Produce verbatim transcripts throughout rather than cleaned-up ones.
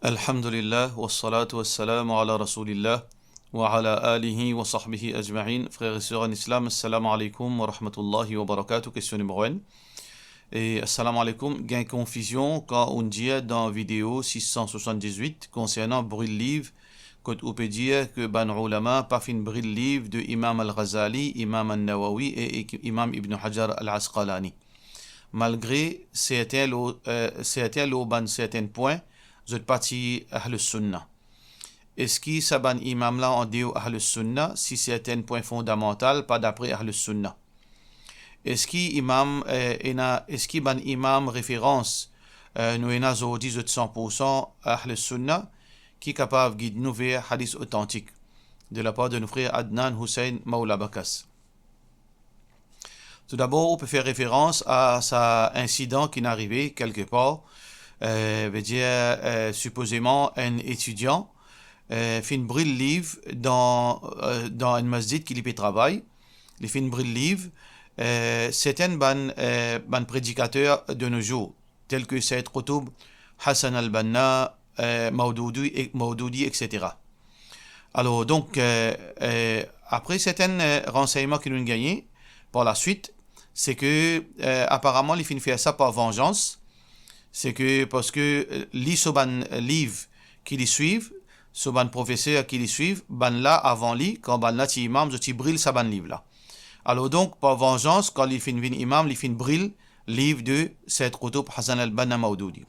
Alhamdulillah, wassalatu wassalamu ala Rasoulillah, wa ala alihi wa sahbihi ajma'in. Frer e ser an Islam, assalamu alaykoum wa rahmatullahi wa barakatuh. Kestion nimero enn. E assalamu alaykoum, gagn konfizion kan ou'nn dir dan video sis san swasann-diz-wit konsernan bril liv, kot ou pe dir ke bann oulama pa finn bril liv de Imam Al-Ghazali, Imam An-Nawawi e, e Imam Ibn Hajar Al-Asqalani. Malgre sertin lor, eh, sertin lor bann sertenn pwin, zot pa ti Ahlus Sunna. Eski sa bann imam la andeor Ahlus Sunna, si sertenn pwin fondamantal pa dapre Ahlus Sunna? Eski imam, eh, ena, eski bann imam referans, eh, nou ena zordi zot san pour san Ahlus Sunna, ki kapav gid nou ver hadis otantik, de lapar de nou frer Adnan Hussein Maoula Bakas? Toudabor, ou pe fer referans a sa insidan ki'nn arive kelkepar, eh, vedir, eh, sipozeman enn etidian, eh, finn bril liv dan, eh, dan enn masjid ki li pe travay. Li finn bril liv, eh, sertenn bann, eh, bann predikater de nos jours, tel ke Sayyid Qutb, Hassan al-Banna, eh, Mawdoudi, e, Mawdoudi, et cetera. Alor, donk, eh, eh, apre sertenn, eh, ransegnman ki nou'nn gagne par laswit, se ke, eh, aparaman, li finn fer sa par vanzans, se ke parski, eh, li so bann liv ki li swiv, so bann profeser ki li swiv, bannla avan li, kan bannla ti imam, zot ti bril sa bann liv la. Alor donk, par vanzans, kan li finn vinn imam, li finn bril liv de Sayyid Qutb Hassan al-Banna Mawdoudi.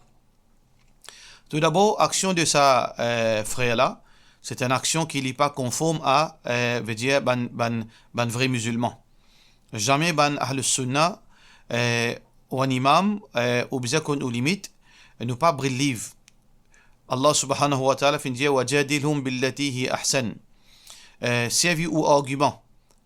Toudabor, aksion de sa, eh, frer la, se enn aksion ki li pa konform a, eh, vedir bann, bann, bann vre mizilman. Zame bann Ahlus Sunna, eh, ou enn imam, eh, ou bizin konn ou limit, nou pa bril liv. Allah subhanahu wa ta'ala finn dir, "Wajadilhum billati hi ahsan." Eh, servi ou argiman,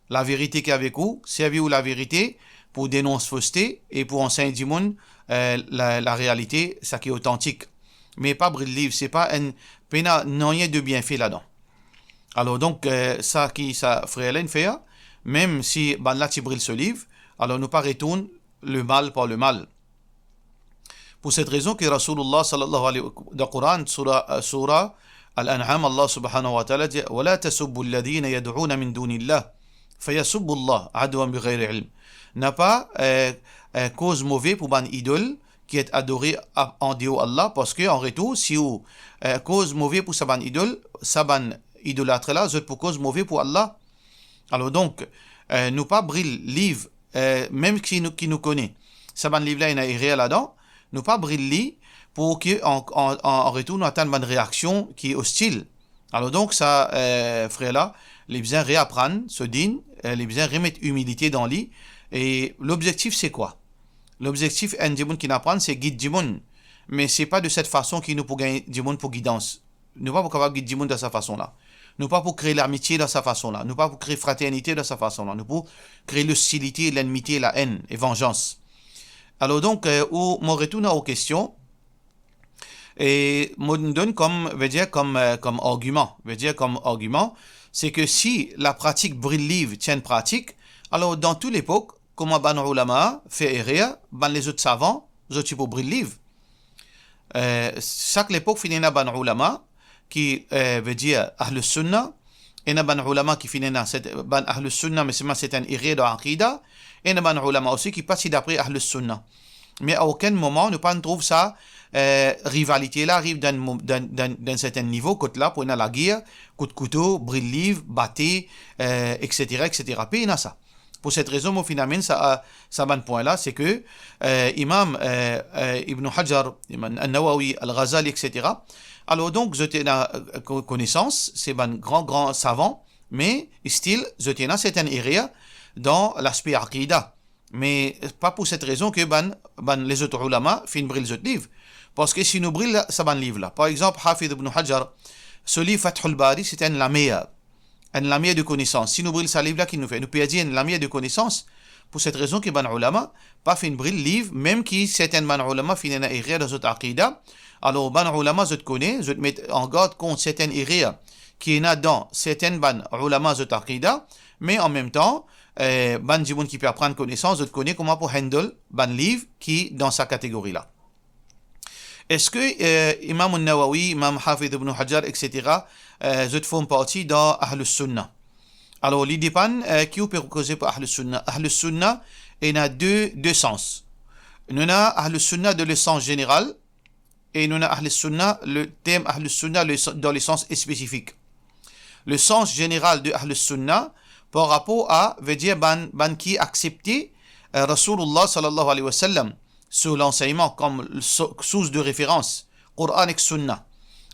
laverite ki avek ou, servi ou laverite pou denons foste e pou ansegn dimoun, eh, la, larealite, sa ki otantik. Me pa bril liv, se pa enn, pena nanye de bienfe ladan. Alor donk, eh, sa ki sa frer la inn fer, mem si bannla ti bril so liv, alor nou pa retourn lemal par lemal. Pou set rezon ki Rasoulullah sallallahu alayhi wa, dan Koran, soura, eh, soura Al-An'am, Allah subhanahu wa ta'ala dir, "Wa la tasubbu alladhina yad'una min dunillah, fayasubbu Allah adwan bighayri ilm." Napa, eh, eh, koz move pou bann idol ki et adore a-, andeor Allah, parski an retour, si ou, eh, koz move pou sa bann idol, sa bann idolat la, zot pou koz move pou Allah. Alor donk, eh, nou pa bril liv, eh, mem ki nou, ki nou kone sa bann liv la ena erer ladan, nou pa bril li pou ki an, an, an, an retour nou atann bann reaksion ki ostil. Alor donk sa, eh, frer la, li bizin reaprann so din, eh, li bizin remet imilite dan li. E lobzektif se kwa? Lobzektif enn dimoun ki'nn aprann se gid dimoun, me se pa de set fason ki nou pou gagn dimoun pou gidans. Nou pa pou kapav gid dimoun dan sa fason la. Nou pa pou kre lamitie dan sa fason la. Nou pa pou kre fraternite dan sa fason la. Nou pou kre lostilite, lennmite, laenn e vanzans. Alor donk, eh, ou, mo retourn ar ou kestion. E mo donn kom, vedir kom, eh, kom argiman, vedir kom argiman, se ke si lapratik bril liv ti enn pratik, alor dan tou lepok, kouma bann oulama fer erer, bann lezot savan, zot ti pou bril liv. Eh, sak lepok finn ena bann oulama ki, eh, vedir Ahlus Sunna, ena bann oulama ki finn ena set, bann Ahlus Sunna, me selman set enn erer dan akida, ena bann oulama osi ki pa ti dapre Ahlus Sunna. Me a okenn moman nou pa'nn trouv sa, eh, rivalite la ariv dan enn mo-, dan, dan, dan enn sertenn nivo, kot la pou ena lager, kout kouto, bril liv, bate, eh, et cetera, et cetera. Pa ena sa. Pou set rezon, mo finn amenn sa, sa bann pwin la, se ke, eh, Imam, eh, eh, Ibn Hajar, Imam An-Nawawi, Al-Ghazali, et cetera. Alor donk, zot ena, eh, ko-, konesans, se bann gran, gran savan, me still, zot ena sertenn erer dan laspe akida. Me pa pou set rezon ke bann, bann lezot oulama finn bril zot liv. Parski si nou bril sa bann liv la, par exanp, Hafiz Ibn Hajar, so liv Fathul Bari, se enn lamer, enn lamer de konesans. Si nou bril sa liv la, ki nou fer? Nou perdi enn lamer de konesans. Pou set rezon ki bann oulama pa finn bril liv, mem ki sertenn bann oulama finn ena erer dan zot akida. Alor, bann oulama, zot kone, zot met an gard kont sertenn erer ki ena dan sertenn bann oulama zot akida, me an mem tan, eh, bann dimoun ki pe aprann konesans, zot kone kouma pou handle bann liv ki dan sa kategori la. Eski, eh, Imam An-Nawawi, Imam Hafiz Ibn Hajar, et cetera, eh, zot form parti dan Ahlus Sunnah? Alor, li depann, eh, ki ou pe koze par Ahlus Sunnah. Ahlus Sunnah, ena de, de sans. Nou ena Ahlus Sunnah dan le sans zeneral, e nou ena Ahlus Sunnah, le term Ahlus Sunnah, le, dan le sans spesifik. Le sans zeneral de Ahlus Sunnah par rapor a, vedir bann, bann ki aksepte, eh, Rasoulullah sallallahu alayhi wa sallam, so lansegnman kom so-, sours de referans, Koran ek Sunna.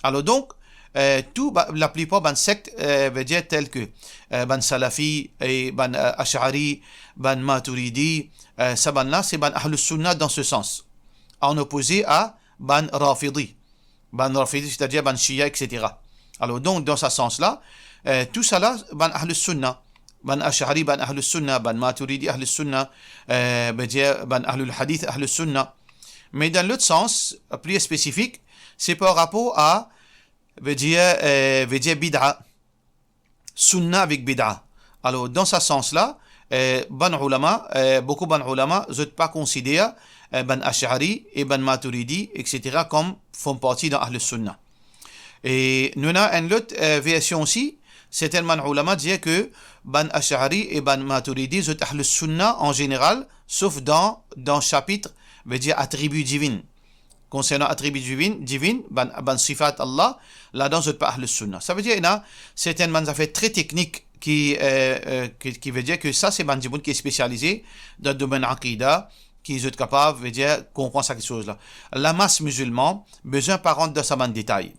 Alor donk, eh, tou ba-, laplipar bann sekt, eh, vedir tel ke, eh, bann Salafi e bann, eh, Ash'ari, bann Maturidi, eh, sa bann la, se bann Ahlus Sunnah dan se sans, an opoze a bann Rafidi. Bann Rafidi, setadir bann Shia, et cetera. Alor donk, dan sa sans la, eh, tou sa la, bann Ahlus Sunnah, bann Ash'ari, bann Ahlus Sunnah, bann Maturidi, Ahlus Sunnah, eh, vedir bann Ahlul Hadith, Ahlus Sunnah. Me dan lot sans, pli spesifik, se par rapor a, vedir, eh, vedir bid'a. Sunna avek bid'a. Alor, dan sa sans la, eh, bann oulama, eh, boukou bann oulama, zot pa konsider, eh, bann Ash'ari e bann Maturidi, et cetera, kom form parti dan Ahlus Sunnah. E nou ena enn lot, eh, version osi, sertin bann oulama dir ke bann Ash'ari e bann Maturidi, zot Ahlus Sunnah an zeneral, sof dan, dan sapit, vedir atribi divin. Konsernan atribi divin, divin, bann, bann sifat Allah, ladan zot pa Ahlus Sunnah. Savedir ena sertin bann zafer tre teknik ki, eh, eh, ki, ki vedir ke sa se bann dimoun ki spesialize dan domenn akida, ki zot kapav, vedir, konpran sa kiksoz la. Lamas mizilman bizin pa rant dan sa bann detay.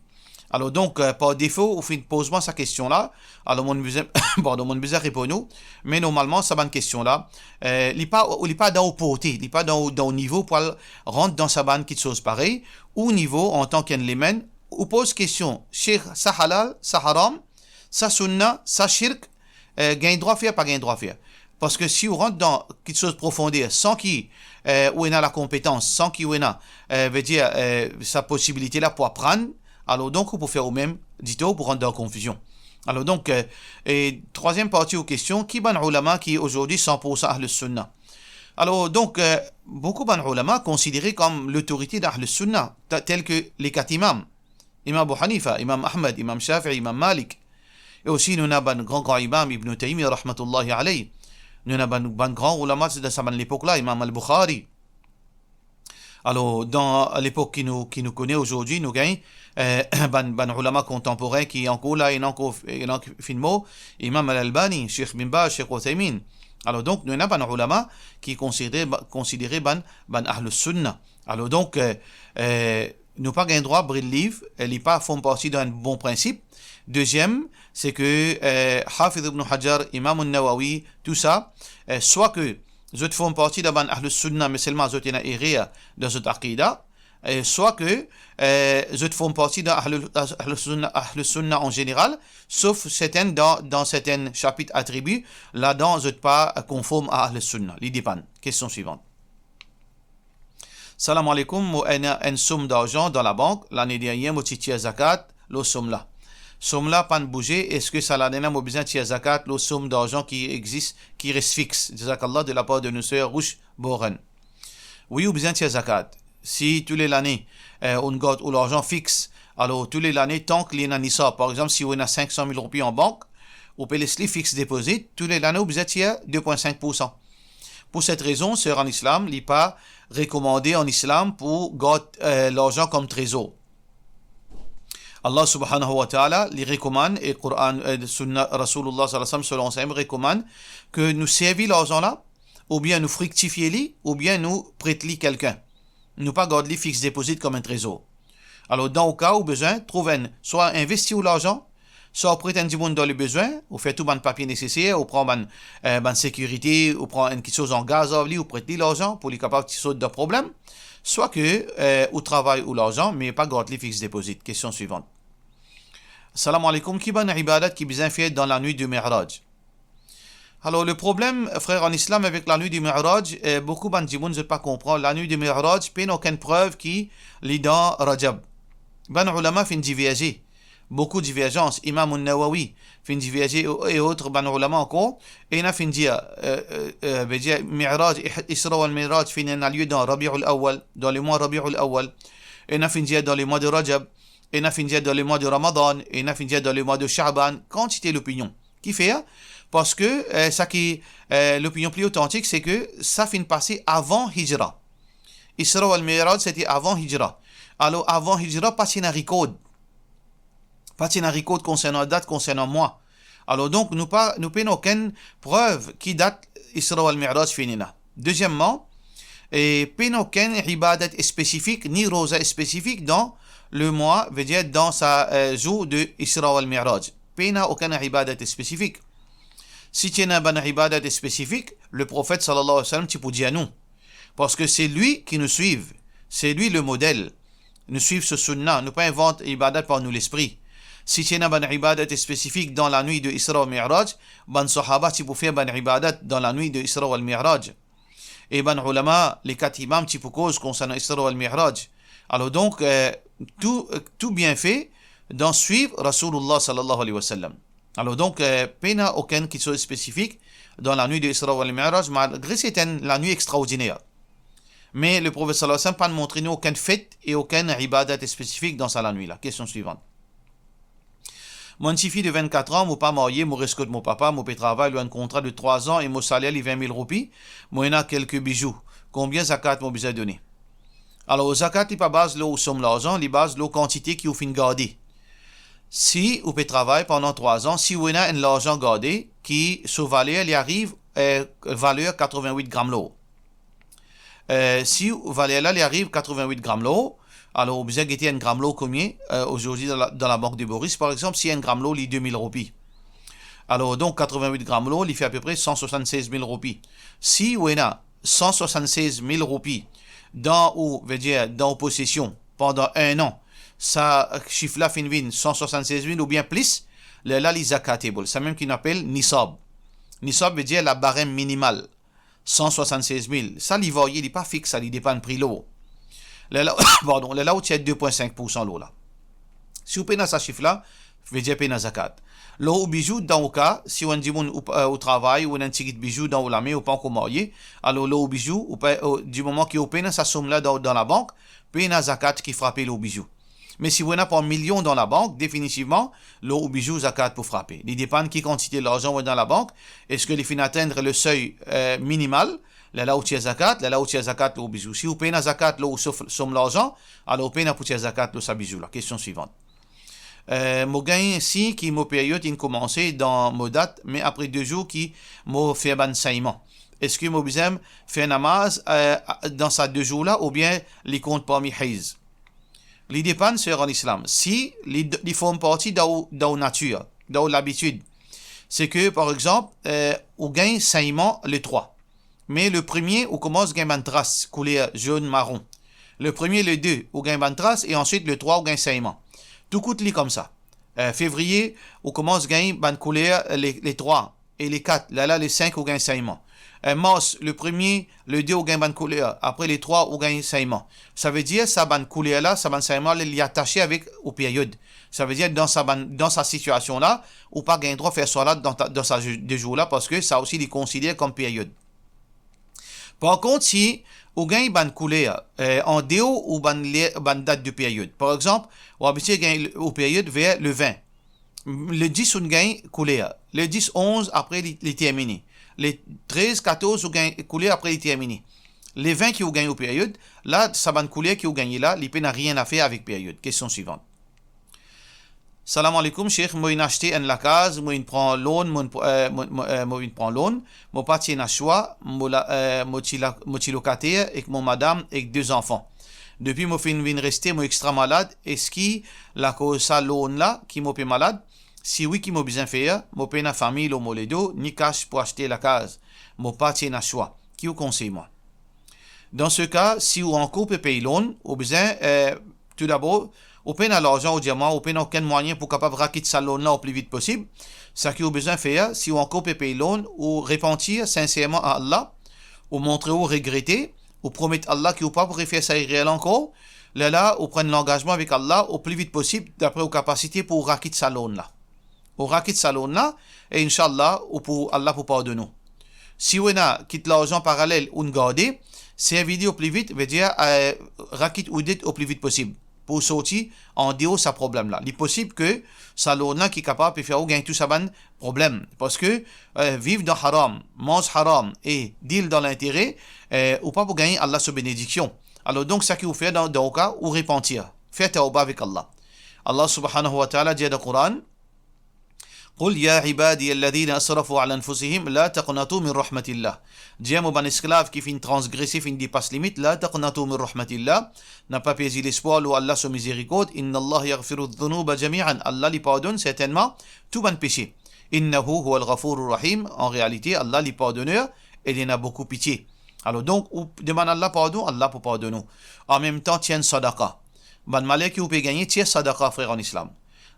Alor donk, eh, par defo, ou finn poz mwa sa kestion la, alor monn bizin, pardon, monn bizin reponn ou, me normalman, sa bann kestion la, eh, li pa, li pa dan ou porte, li pa dan ou, dan ou nivo pou al rant dan sa bann kiksoz parey, ou nivo antan ki enn layman, ou poz kestion, Sheikh, sa halal, sa haram, sa sunna, sa shirk, eh, gagn drwa fer, pa gagn drwa fer. Parski si ou rant dan kiksoz profonder san ki, eh, ou ena lakonpetans, san ki ou ena, eh, vedir, eh, sa posibilite la pou aprann, alor donk ou pou fer ou mem ditor, ou pou rant dan konfizion. Alor donk, eh, e trwaziem parti ou kestion, ki bann oulama ki azordi san poursan Ahlus Sunnah? Alor donk, eh, boukou bann oulama konsidere kom lotorite dan Ahlus Sunnah, ta-, tel ke le kat imam. Imam Abu Hanifa, Imam Ahmad, Imam Shafi'i, Imam Malik. E osi nou ena bann gran, gran imam, Ibn Taymiyyah rahmatullahi alayh. Nou ena bann, bann gran oulama dan sa bann lepok la, Imam Al-Bukhari. Alor, dan lepok ki nou, ki nou kone azordi, nou gagn, eh, bann, bann oulama kontanporin ki ankor la, ena ankor, ena ki finn mor, Imam Al-Albani, Sheikh Bin Baz, Sheikh Uthaymin. Alor donk, nou ena bann oulama ki konsidere, konsidere bann, bann Ahlus Sunnah. Alor donk, eh, eh, nou pa gagn drwa bril liv, eh, li pa form parti dan enn bon prinsip. Deziem, se ke, eh, Hafiz Ibn Hajar, Imam An-Nawawi, tou sa, eh, swa ke zot form parti dan bann Ahlus Sunnah, me selman zot ena erer dan zot akida, eh, swa ke, eh, zot form parti dan Ahlul, Ahlus Sunnah, Ahlus Sunnah an zeneral, sof sertin dan, dan sertin sapit atribi, ladan zot pa konform a Ahlus Sunnah. Li depann. Kestion swivant. Salam aleykoum, mo ena enn som larzan dan labank, lane dernie mo ti tir zakat lor som la. Som la pann bouze, eski sa lane la mo bizin tir zakat lor som larzan ki exis, ki res fix? Jazakallah, de lapar de nou ser Rouch Boren. Wi, ou bizin tir zakat. Si tou le lane, eh, ou gard ou larzan fix, alor tou le lane, tank li ena nisab, par exanp, si ou ena sink san mil roupi an bank, ou pe les li fix deposit, tou le lane ou bizin tir de pwin sink poursan. Pou set rezon, ser an Islam, li pa rekomande an Islam pou gard, eh, larzan kom trezor. Allah subhanahu wa ta'ala, li rekomann, e Koran, eh, Sunna Rasoulullah sallallahu alayhi wa sallam, so lansegn rekomann ke nou servi larzan la, oubien nou friktifie li, oubien nou pret li kelkenn. Nou pa gard li fix deposit kom enn trezor. Alor, dan ou ka, ou bizin trouv enn, swa investi ou larzan, swa ou pret enn dimoun dan lebezwin, ou fer tou bann papie neseser, ou pran bann, eh, bann sekirite, ou pran enn kiksoz an gaz ar li, ou pret li larzan pou li kapav ti sort dan problem, swa ke, eh, ou travay ou larzan, me pa gard li fix deposit. Kestion swivant. Salam aleykoum, ki bann ibadat ki bizin fer dan lanwit de Mi'raj? Alor, le problem, frer an Islam, avek lanwit de Mi'raj, eh, boukou bann dimoun zot pa konpran. Lanwit de Mi'raj, pena okenn prev ki li dan Rajab. Bann oulama finn diverze. Boukou diverzans. Imam An-Nawawi finn diverze e, e ot bann oulama ankor. Ena finn dir, eh, eh, eh, vedir Mi'raj, Isra wal Mi'raj finn ena lie dan Rabiul Awwal, dan lemwa Rabiul Awwal. ena finn dir dan lemwa de Rajab, ena finn dir dan lemwa de Ramadan, ena finn dir dan lemwa de Sha'ban, kantite lopinion. Kifer? Parski, eh, sa ki, eh, lopinion pli otantik, se ki sa finn pase avan Hijra. Isra wal Miraj, sete avan Hijra. Alor, avan Hijra, pa ti ena rikord. Pa ti ena rikord konsernan dat, konsernan mwa. Alor donk, nou pa, nou pena okenn prev ki dat Isra wal Miraj finn ena. Dezieman, e pena okenn ibadat spesifik, ni roza spesifik dan lemwa, vedir dan sa, eh, zour de Isra wal Miraj. Pena okenn ibadat spesifik. Si ti ena bann ibadat spesifik, Leprofet, sallallahu alayhi wa sallam, ti pou dir nou. Parski se li ki nou swiv, se li lemodel. Nou swiv so sounna, nou pa invant ibadat par nou lespri. Si ti ena bann ibadat spesifik dan lanwit de Isra wal Miraj, bann sahaba ti pou fer bann ibadat dan lanwit de Isra wal Miraj. E bann oulama, le kat imam, ti pou koz konsernan Isra wal Miraj. Alor donk, eh, tou, tou bienfe dan swiv Rasoulillah, sallallahu alayhi wa sallam. Alor donk, eh, pena okenn kiksoz spesifik dan lanwit de Isra wal Miraj, malgre se enn lanwit extraordiner. Me Leprofet, sallallahu alayhi wa sallam, pa'nn montre nou okenn fet e okenn ibadat spesifik dan sa lanwit la. Kestion swivan. Mo enn tifi de vinn-kat an, mo pa marye, mo res kot mo papa, mo pe travay lor enn kontra de trwa an e mo saler li vin mil roupi, mo ena kelke bizou. Konbien zakat mo bizin done? Alor, zakat li pa baz lor som larzan, li baz lor kantite ki ou finn garde. Si ou pe travay pandan trwa an, si ou ena enn larzan garde ki so valer li ariv, eh, valer katrevin-wit gram lor. Eh, si valer la li ariv katrevin-wit gram lor, alor ou bizin gete enn gram lor konbien, eh, azordi dan la, dan labank de Boris, par exanp, si enn gram lor li de mil roupi. Alor donk, katrevin-wit gram lor, li fer apepre san swasann-sez mil roupi. Si ou ena san swasann-sez mil roupi dan ou, vedir, dan ou posesion pandan enn an, sa sif la finn vinn san swasann-sez mil oubien plis, lerla li zakatable. Samem ki nou apel nisab. Nisab vedir labarem minimal, san swasann-sez mil. Sa li varye, li pa fix, sa li depann pri lor. Lerla, pardon, lerla ou tir de pwin sink poursan lor la. Si ou pena sa sif la, vedir pena zakat. Lor ou bizou, dan ou ka, si ou enn dimoun ou, eh, ou travay, ou ena enn tigit bizou dan ou lame, ou pa ankor marye, alor lor ou bizou, ou pa, ou, dimoman ki ou pena sa som la dan, dan labank, pena zakat ki frape lor ou bizou. Me si ou ena par milion dan labank, definitivman, lor ou bizou zakat pou frape. Li depann ki kantite larzan ou ena dan labank, eski li finn atenn le sey, eh, minimal, lerla ou tir zakat, lerla ou tir zakat lor ou bizou. Si ou pena zakat lor ou sof-, som larzan, alor ou pena pou tir zakat lor sa bizou la. Kestion swivan. Eh, mo gagn sign ki mo period inn koumanse dan mo dat, me apre de zour ki mo fer bann senyman. Eski mo bizin fer namaz, eh, dan sa de zour la, oubien li kont parmi haiz? Li depann, ser an islam. Si li, li form parti dan ou, dan ou natir, dan ou labitid, se ki, par exanp, eh, ou gagn senyman le trwa. Me le premie, ou koumans gagn bann tras kouler zonn, maron. Le premie, le de, ou gagn bann tras, e answit le trwa, ou gagn senyman. Tou kout li koumsa. Eh, fevriye, ou koumans gagn bann kouler, eh, le, le trwa e le kat, lerla le sink, ou gagn senyman. Eh, mars, le premie, le de, ou gagn bann kouler, apre le trwa, ou gagn senyman. Savedir sa bann kouler la, sa bann senyman la, li atase avek ou period. Savedir dan sa bann, dan sa sitiasion la, ou pa gagn drwa fer swalat dan ta, dan sa de zour la, parski sa osi li konsidere kom period. Par kont, si ou gagn bann kouler, eh, andeor ou bann le, bann dat de period. Par exanp, ou abitie gagn ou period ver le vin. Le dis ou gagn kouler. Le dis, onz, apre li, li termine. Le trez, katorz, ou gagn kouler, apre li termine. Le vin ki ou gagn ou period, la, sa bann kouler ki ou gagne la, li pena nanye a fer avek period. Kestion swivan. Salam aleikoum, Sheikh, mo inn aste enn lakaz, mo inn pran loan, mo inn pr-, eh, mo, mo, eh, mo inn pran loan, mo pa ti ena swa, mo la, eh, mo ti la, mo ti lokater ek mo madam ek de zanfan. Depi mo finn vinn reste, mo extra malad, eski lakoz sa loan la ki mo pe malad? Si wi, ki mo bizin fer? Mo pena fami lor mo ledo, ni kas pou aste lakaz. Mo pa ti ena swa. Ki ou konsey mwa? Dan se ka, si ou ankor pe pey loan, ou bizin, eh, toudabor, ou pena larzan, ou dir mwa, ou pena okenn mwayin pou kapav rakit sa loan la o pli vit posib. Seki ou bizin fer, si ou ankor pe pey loan, ou repantir sinserman a Allah, ou montre ou regrete, ou promet Allah ki ou pa pou refer sa erer la ankor, lerla ou pran langazman avek Allah o pli vit posib, dapre ou kapasite pou ou rakit sa loan la. Ou rakit sa loan la, e inshallah, ou pou, Allah pou pardonn ou. Si ou ena kit larzan paralel ou'nn garde, Servi li o pli vit, vedir, eh, rakit ou det o pli vit posib pou sorti andeor sa problem la. Li posib ke sa lorn la ki kapav pe fer ou gagn tou sa bann problem. Parski, eh, viv dan haram, manz haram e deal dan lintere, eh, ou pa pou gagn Allah so benediksion. Alor donk, sa ki ou fer dan, dan ou ka, ou repantir. Fer tawba avek Allah. Allah subhanahu wa ta'ala dir dan Koran, "Qul ya ibadiya alladhina asrafu ala anfusihim la taqnatu min rahmatillah." Dir mo bann esklav ki finn transgrese, finn depas limit, "la taqnatu min rahmatillah", napa perdi lespwar lor Allah so mizerikord, "innallaha yaghfiru dhunuba jami'an", Allah li pardonn sertennman tou bann pese. "Innahu huwal ghafurur rahim", an realite, Allah li pardoner e li ena boukou pitie. Alor donk, ou demann Allah pardon, Allah pou pardonn ou. Anmemtan, tir enn sadaka. Bann maler ki ou pe gagne, tir sadaka, frer an Islam.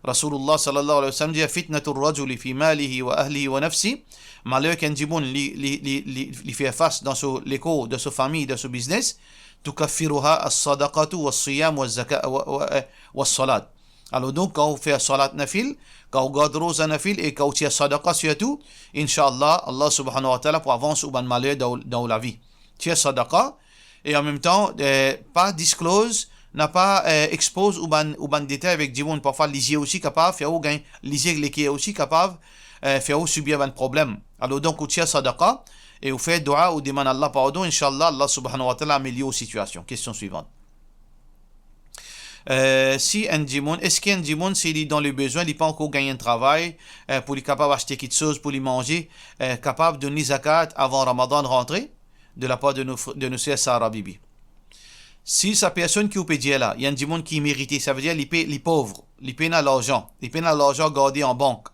Rasoulullah sallallahu alayhi wa sallam dir, "Fitnatur rajuli fi malihi wa ahlihi wa nafsi." Maler ki enn dimoun li, li, li, li, li fer fas dan so lekor, dan so fami, dan so biznes, "tukaffiruha as-sadaqatu was-siyam waz-zaka-, wa, wa, eh, was-salat." Alor donk, kan ou fer salat nafil, kan ou gard roza nafil e kan ou tir sadaka sirtou, inshallah, Allah subhanahu wa ta'ala pou avans ou bann maler dan, dan ou lavi. Tir sadaka, e anmemtan, eh, pa disclose, napa, eh, expose ou bann, ou bann detay avek dimoun. Parfwa lizie osi kapav fer ou gagn, lizie leker osi kapav, eh, fer ou sibir bann problem. Alor donk, ou tir sadaka e ou fer dua, ou demann Allah pardon, inshallah, Allah subhanahu wa ta'ala amelior ou sitiasion. Kestion swivant. Eh, si enn dimoun, eski enn dimoun, si li dan lebezwin, li pa ankor gagn enn travay, eh, pou li kapav aste kiksoz pou li manze, eh, kapav donn li zakat avan Ramadan rantre, de lapar de nou fr-, de nou ser Sara Bibi? Si sa personn ki ou pe dir la, li enn dimoun ki merite, savedir li pe, li pov, li pena larzan, li pena larzan garde an bank,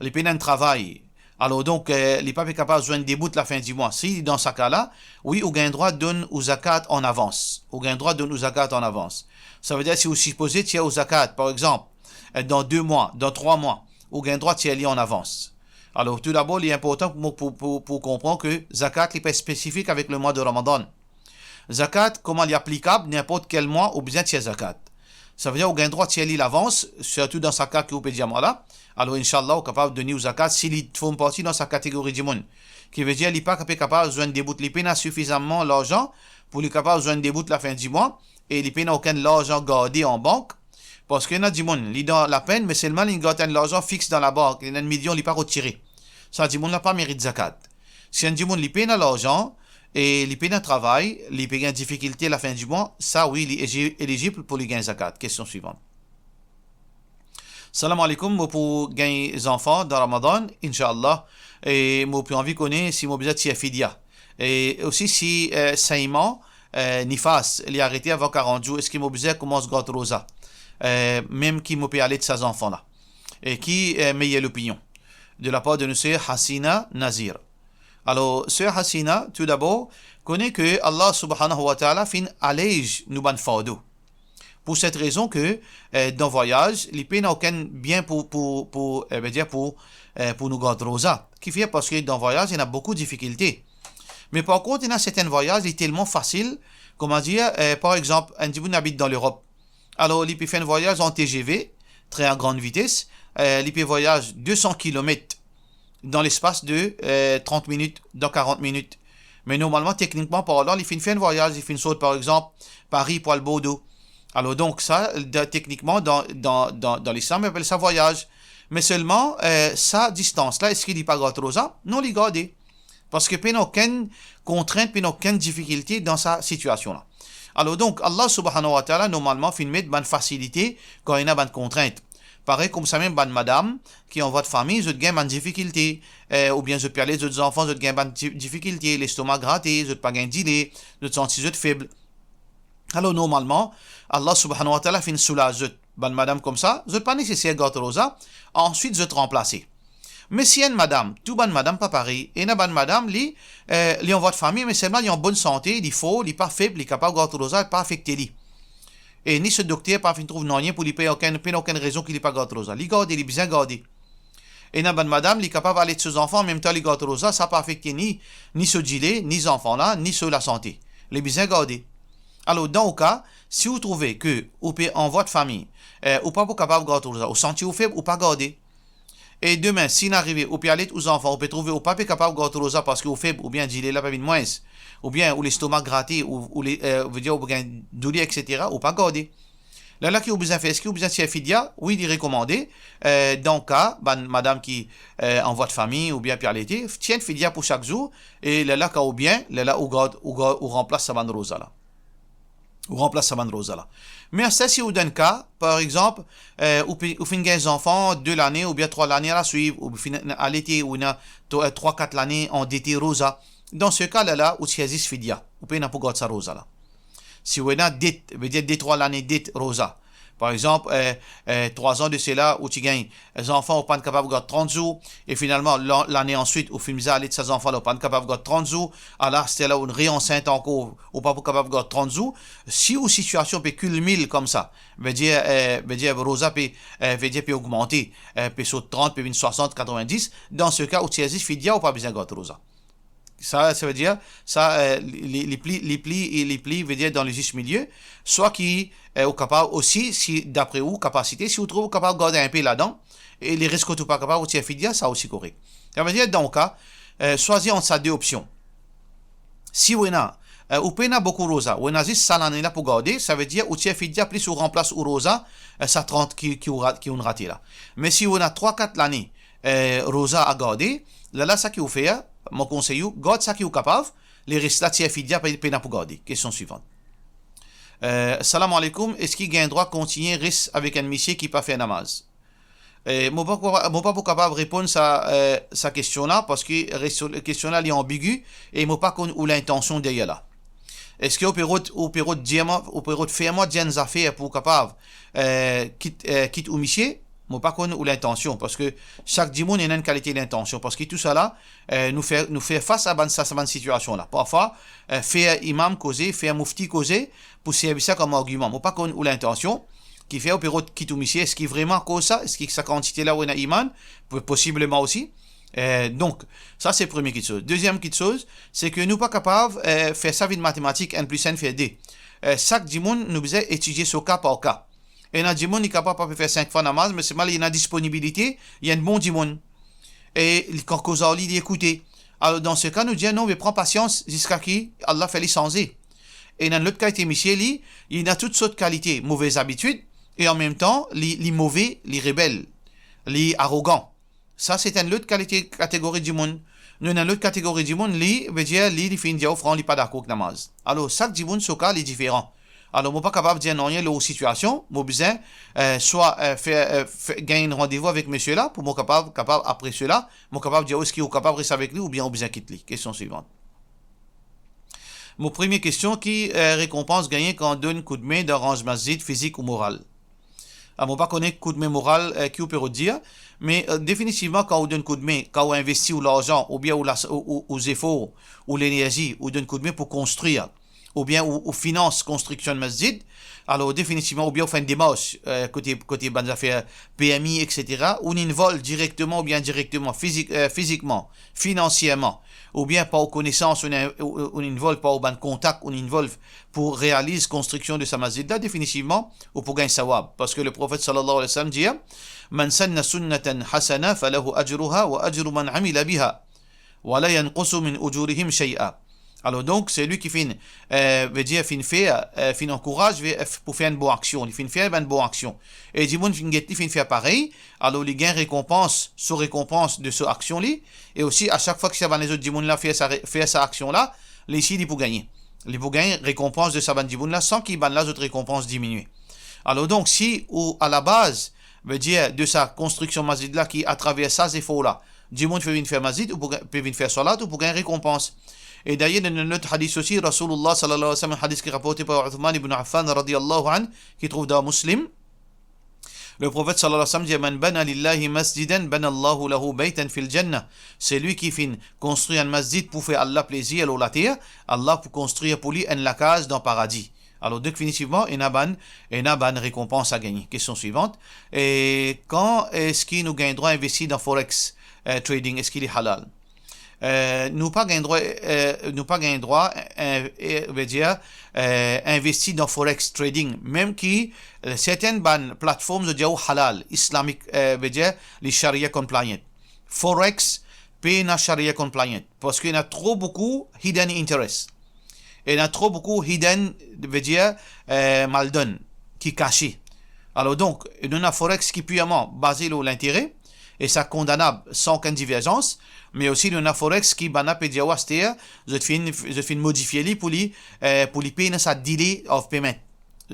li pena enn travay. Alor donk, eh, li pa pe kapav zwenn debout lafin dimwa. Si dan sa ka la, wi, ou gagn drwa donn ou zakat an avans. Ou gagn drwa donn ou zakat an avans. Savedir si ou sipoze tir ou zakat, par exanp, eh, dan de mwa, dan trwa mwa, ou gagn drwa tir li an avans. Alor, toudabor, li inportan pou, pou, pou, pou konpran ke zakat, li pa spesifik avek lemwa de Ramadan. Zakat, kouma li aplikab, ninport kel mwa ou bizin tir zakat. Savedir ou gagn drwa tir li lavans, sirtou dan sa ka ki ou pe dir mwa la. Alor, inshallah, ou kapav donn li ou zakat si li form parti dan sa kategori dimoun. Ki vedir li pa pe kapav zwenn debout, li pena sifizaman larzan pou li kapav zwenn debout lafin dimwa, e li pena okenn larzan garde an bank, parski ena dimoun, li dan lapenn, me selman li gard enn larzan fix dan labank, li ena enn milion, li pa retire. Sa dimoun la pa merit zakat. Si enn dimoun li pena larzan e li pena travay, li pe gagn difikilte lafin dimwa, sa wi, li ezi-, elizib pou li gagn zakat. Kestion swivant. Salam aleykoum, mo pou gagn zanfan dan Ramadan, inshallah. E mo pou anvi kone si mo bizin tir fidya. E osi si, eh, senyman, eh, nifas, li arete avan karant zour, eski mo bizin koumans gard roza, eh, mem ki mo pe alet sa zanfan la? E ki, eh, meyer lopinion? De lapar de nou ser Hasina Nazir. Alor, ser Hasina, toudabor, kone ke Allah subhanahu wa ta'ala finn alez nou bann fardo. Pou set rezon ke, eh, dan vwayaz, li pena okenn bien pou, pou, pou, eh, vedir pou, eh, pou nou gard roza. Kifer? Parski dan vwayaz, ena boukou difikilte. Me par kont, ena sertin vwayaz, li telman fasil, kouma dir, eh, par exanp, enn dimoun abit dan Lerop. Alor, li pe fer enn vwayaz an T G V, tren a grann vites, eh, li pe vwayaz de san kilomet dan lespas de, eh, trant minit, dan karant minit. Me normalman, teknikman parlan, li finn fer enn vwayaz, li finn sort, par exanp, Pari pou al Bordo. Alor, donk, sa, da-, teknikman, dan, dan, dan, dan Lislam, apel sa vwayaz. Me selman, eh, sa distans la, eski li pa gard roza? Non, li garde. Parski pena okenn kontrint, pena okenn difikilte dan sa sitiasion la. Alor donk, Allah subhanahu wa ta'ala, normalman, finn met bann fasilite kan ena bann kontrint. Parey koumsamem bann madam ki anvwat fami, zot gagn bann difikilte, eh, oubien zot pe alet zot zanfan, zot gagn bann di-, difikilte, lestoma grate, zot pa gagn dile, zot santi zot feb. Alor, normalman, Allah subhanahu wa ta'ala finn soulaz zot. Bann madam koumsa, zot pa neseser gard roza, answit zot ranplase. Me si enn madam, tou bann madam pa parey, ena bann madam, li, eh, li anvwat fami, me selman li an bonn sante, li for, li pa feb, li kapav gard roza, pa afekte li. E ni so dokter pa finn trouv nanye pou li, pe okenn, pena okenn rezon ki li pa gard roza. Li garde, li bizin garde. Ena bann madam, li kapav alet so zanfan, anmemtan li gard roza, sa pa afekte ni, ni so dile, ni zanfan la, ni so lasante. Li bizin garde. Alor, dan ou ka, si ou trouve ke ou pe anvwat fami, eh, ou pa pou kapav gard roza, ou santi ou feb, ou pa garde. E demin, si inn arive, ou pe alet ou zanfan, ou pe trouve ou pa pe kapav gard roza parski ou feb oubien dile la pe vinn mwins, oubien ou lestoma grate, ou, ou le, eh, vedir ou gagn douler, et cetera, ou pa garde. Lerla ki ou bizin fer, eski ou bizin tir fidya? Wi, li rekomande, eh, dan ka bann madam ki, eh, an vwa de fami oubien pe alete, tir enn fidya pou sak zour, e lerla kan ou bien, lerla ou gard, ou gard, ou ranplas sa bann roza la. Ou ranplas sa bann roza la. Me aster si ou dan enn ka, par exanp, eh, ou pe, ou finn gagn zanfan de lane oubien trwa lane alaswiv, ou finn alete, ou ena tro-, eh, trwa, kat lane an dete roza. Dan se ka lerla, ou tir zis fidya. Ou pena pou gard sa roza la. Si ou ena det, vedir de trwa lane det roza. Par exanp, eh, eh, trwa an de sela, ou ti gagn zanfan, ou pa'nn kapav gard trant zour, e finalman, lan-, lane answit, ou finn bizin alet sa zanfan la, ou pa'nn kapav gard trant zour, ala, aster la, ou reansint ankor, ou pa pou kapav gard trant zour. Si ou sitiasion pe kilmil koumsa, vedir, eh, vedir roza pe, eh, vedir pe ogmante, eh, pe sort trant, pe vinn swasant, katrevin-dis, dan se ka, ou tir zis fidya, ou pa bizin gard roza. Sa, sa vedir, sa, eh, li, li, li pli, li pli, li pli, vedir dan le zis milie, swa ki, eh, ou kapav osi, si dapre ou kapasite, si ou trouv ou kapav gard enpe ladan, e leres kot ou pa kapav, ou tir fidya, sa osi korek. Sa vedir, dan ou ka, eh, swazir ant sa de opsion. Si ou ena, eh, ou pena boukou roza, ou ena zis sa lane la pou garde, sa vedir ou tir fidya plis ou ranplas ou roza, eh, sa trant ki, ki ou ra-, ki ou'nn rate la. Me si ou ena trwa, kat lane, eh, roza a garde, lerla sa ki ou fer, mo konsey ou, gard sa ki ou kapav, leres la tir fidya, pe-, pena pou garde. Kestion swivant. Eh, salam aleikoum, eski gagn drwa kontigne res avek enn misie ki pa fer namaz? Eh, mo pa pou, mo pa pou kapav reponn sa, eh, sa kestion la, parski res-, kestion la, li anbigi, e mo pa konn ou lintansion deryer la. Eski ou pe rod, ou pe rod dir mwa, ou pe rod fer mwa dir enn zafer pou kapav, eh, kit, eh, kit ou misie? Mo pa konn ou lintansion, parski sak dimoun ena enn kalite lintansion, parski tousala, eh, nou fer, nou fer fas a bann sa, sa bann sitiasion la. Parfwa, eh, fer imam koze, fer mufti koze, pou servi sa kom argiman. Mo pa konn ou lintansion, kifer ou pe rod kit ou misie, eski vremem akoz sa, eski sa kantite la ou ena iman? Po-, posibleman osi. Eh, donk, sa se premie kitsoz. Deziem kitsoz, se ke nou pa kapav, eh, fer sa vinn matematik, enn plis enn fer de. Eh, sak dimoun, nou bizin etidie so ka par ka. Ena dimoun, li kapav pa pe fer sink fwa namaz, me selman li ena disponibilite, li enn bon dimoun. E li, kan koz ar li, li ekoute. Alor, dan se ka, nou dir, non, me pran pasians ziska ki Allah fer li sanze. Ena enn lot kalite misie, li, li ena tout sort kalite move zabitid, e anmemtan, li, li move, li rebel, li arogan. Sa, se enn lot kalite, kategori dimoun. Nou ena enn lot kategori dimoun, li, vedir, li, li finn dir ou fran, li pa dakor ek namaz. Alor, sak dimoun so ka, li diferan. Alor, mo pa kapav dir nanye lor ou sitiasion, mo bizin, eh, swa, eh, fer, eh, fer, gagn enn randevou avek misie la, pou mo kapav, kapav apre sela, mo kapav dir ou eski ou kapav res avek li oubien ou bizin kit li. Kestion swivant. Mo premie kestion, ki, eh, rekonpans gagne kan donn koudme dan ranz masjid, fizik ou moral? Ah, mo pa kone koudme moral, eh, ki ou pe rod dir, me, eh, definitivman, kan ou donn koudme, kan ou investi ou larzan, oubien ou las-, ou, ou, ou zefor, ou lenerzi, ou donn koudme pou konstrir, oubien ou, ou finans konstriksion masjid, alor definitivman, oubien ou fer enn demars, eh, kote, kote bann zafer permi, et cetera, ou involv direkteman oubien indirekteman, fizik, eh, fizikman, finansierman, oubien par ou konesans, ou, ou, ou involv par ou bann kontak, ou involv pou realiz konstriksion de sa masjid la, definitivman, ou pou gagn sawab. Parski Leprofet sallallahu alayhi wa sallam dir, "Man sanna sunnatan hasana falahu ajruha wa ajru man amila biha, wa la yanqusu min ujurihim shay'a." Alor donk, selwi ki finn, eh, vedir finn fer, eh, finn ankouraz, ve-, eh, pou fer enn bon aksion, li finn fer bann bon aksion. E dimoun finn get li, finn fer parey, alor li gagn rekonpans, so rekonpans de so aksion li, e osi a sak fwa ki sa bann lezot dimoun la fer sa re-, fer sa aksion la, li si li pou gagne. Li pou gagn rekonpans de sa bann dimoun la san ki bann la zot rekonpans diminie. Alor donk, si ou alabaz, vedir de sa konstriksion masjid la ki atraver sa zefor la, dimoun pe vinn fer masjid, ou pou ga-, pe vinn fer salat, ou pou gagn rekonpans. E dayer, dan enn lot hadis osi, Rasoulullah sallallahu alayhi wa sallam, hadis ki raporte par Uthman ibn Affan radiyallahu anhu, ki trouv dan Muslim, Leprofet sallallahu alayhi wa sallam dir, "Man bana lillahi masjidan, bana Allahu lahu baytan fil jannah." Selwi ki finn konstrir enn masjid pou fer Allah plezir lor later, Allah pou konstrir pou li enn lakaz dan paradi. Alor, definitivman, ena bann, ena bann rekonpans a gagne. Kestion swivant. E kan eski nou gagn drwa investi dan forex, eh, trading? Eski li halal? Eh, nou pa gagn drwa, eh, nou pa gagn drwa, eh, eh, vedir, eh, investi dan forex trading, mem ki, eh, sertenn bann platform, zot dir ou halal, Islamic, eh, vedir, li Sharia compliant. Forex pena Sharia compliant, parski ena tro boukou hidden interest. Ena tro boukou hidden, vedir, eh, maldonn, ki kase. Alor donk, nou ena forex ki pirman baze lor lintere, e sa kondanab san okenn diverzans, me osi nou ena forex ki bann la pe dir, aster, zot finn, zot finn modifie li pou li, eh, pou li pena sa delay of payment.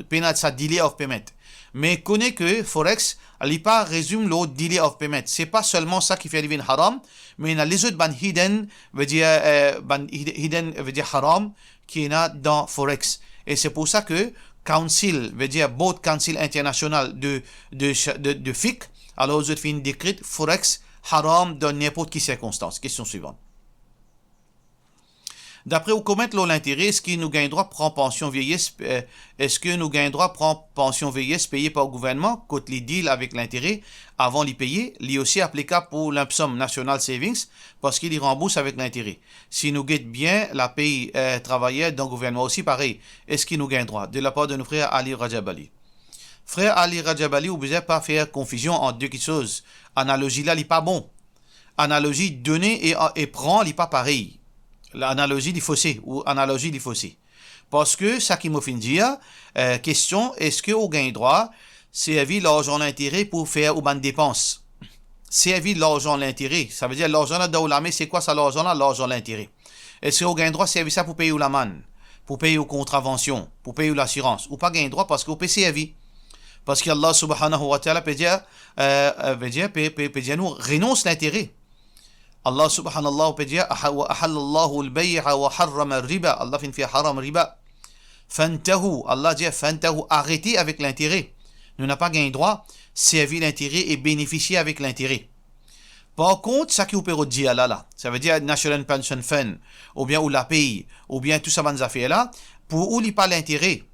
Pena sa delay of payment. Me kone ke forex, li pa rezim lor delay of payment. Se pa selman sa ki fer li vinn haram, me ena lezot bann hidden, vedir, eh, bann hid-, hidden, vedir haram, ki ena dan forex. E se pou sa ke Council, vedir Board Council International de, de, de, de fiqh, alor zot finn dekret forex haram dan ninport ki sirkonstans. Kestion swivan. Dapre ou komant lor lintere, eski nou gagn drwa pran pansion vieyes, eh, eski nou gagn drwa pran pansion vieyes peye par gouvernman, kot li deal avek lintere avan li peye, li osi aplikab pou lump sum National Savings, parski li ranbours avek lintere. Si nou get bien lapey, eh, travayer dan gouvernman osi parey, eski nou gagn drwa? De lapar de nou frer Ali Rajab Ali. Frer Ali Rajab Ali, ou bizin pa fer konfizion ant de kiksoz. Analozi la, li pa bon. Analozi done e, e pran, li pa parey. Analozi, li fose, ou analozi, li fose. Parski sa ki mo finn dir, eh, kestion, eski ou gagn drwa servi larzan lintere pou fer ou bann depans? Servi larzan lintere, savedir larzan la dan ou lame, se kwa sa larzan la? Larzan lintere. Eski ou gagn drwa servi sa pou pey ou lamann, pou pey ou kontravansion, pou pey ou lasirans? Ou pa gagn drwa parski ou pe servi. Parski Allah subhanahu wa ta'ala pe dir, eh, eh, pe dir, pe, pe, pe dir nou, renons lintere. Allah subhanallah pe dir, "Aha-, wa ahallallahu al-bay'a wa harrama ar-riba." Allah finn fer haram riba. Fantahu, Allah dir, "Fantahu, arete avek lintere." Nou napa gagn drwa servi lintere e benefisie avek lintere. Par kont, sa ki ou pe rod dir la, la, savedir National Pension Fund, oubien ou lapey, oubien tou sa bann zafer la, pou ou li pa lintere.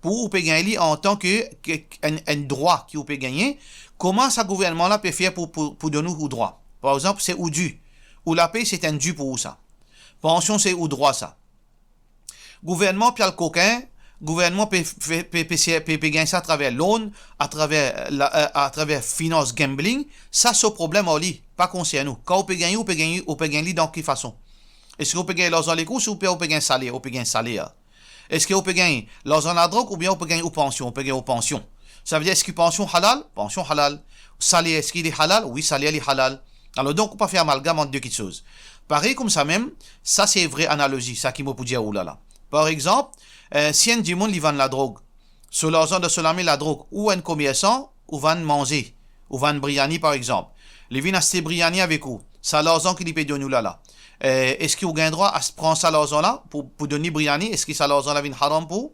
Pou ou pe gagn li antan ke, ke enn, enn drwa ki ou pe gagne, kouma sa gouvernman la pe fer pou, pou, pou donn ou, ou drwa? Par exanp, se ou due. Ou lapey, se enn due pou ou sa. Pansion, se ou drwa sa. Gouvernman pe al kokin, gouvernman pe, pe, pe, pe, pe, pe gagn sa atraver loan, atraver la, eh, atraver finans gambling, sa so problem ar li, pa konsern ou. Kan ou pe gagn, ou pe gagn, ou pe gagn li dan ki fason? Eski ou pe gagn larzan lekor, si ou pe, ou pe gagn saler, ou pe gagn saler? Eski ou pe gagn larzan ladrog oubien ou pe gagn ou pansion, ou pe gagn ou pansion? Savedir, eski pansion halal? Pansion halal. Saler, eski li halal? Wi, saler li halal. Alor donk, ou pa fer amalgam ant de kiksoz. Parey koumsa mem, sa se vre analozi, sa ki mo pou dir ou la la. Par exanp, eh, si enn dimoun li vann ladrog, so larzan dan so lame ladrog, ou enn komersan, ou vann manze, ou vann briani par exanp. Li vinn aste briani avek ou, sa larzan ki li pe donn ou la la. Eh, eski ou gagn drwa a pran sa larzan la pou, pou donn li briani? Eski sa larzan la vinn haram pou ou?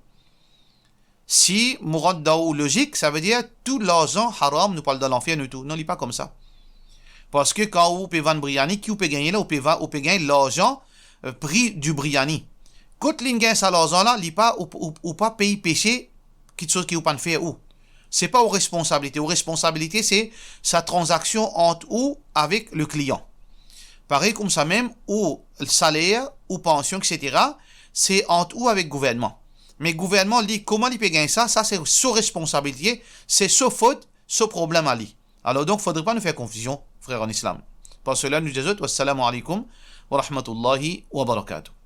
Si mo rant dan ou lozik, savedir tou larzan haram, nou pou al dan lanfer nou tou. Non, li pa koumsa. Parski kan ou pe vann briani, ki ou pe gagne la? Ou pe va-, ou pe gagn larzan, eh, pri di briani. Kot li gagn sa larzan la, li pa, ou, ou, ou pa pey pese kiksoz ki ou pa'nn fer ou. Se pa ou responsabilite. Ou responsabilite, se sa tranzaksion ant ou avek le klian. Parey koumsa mem, ou saler, ou pansion, et cetera, se ant ou avek gouvernman. Me gouvernman, li, kouma li pe gagn sa, sa se so responsabilite, se so fot, so problem a li. Alor donk, fodre pa nou fer konfizion, frer an Islam. Par sela, nou dir zot, wassalamu alaikum wa rahmatullahi wa barakatuh.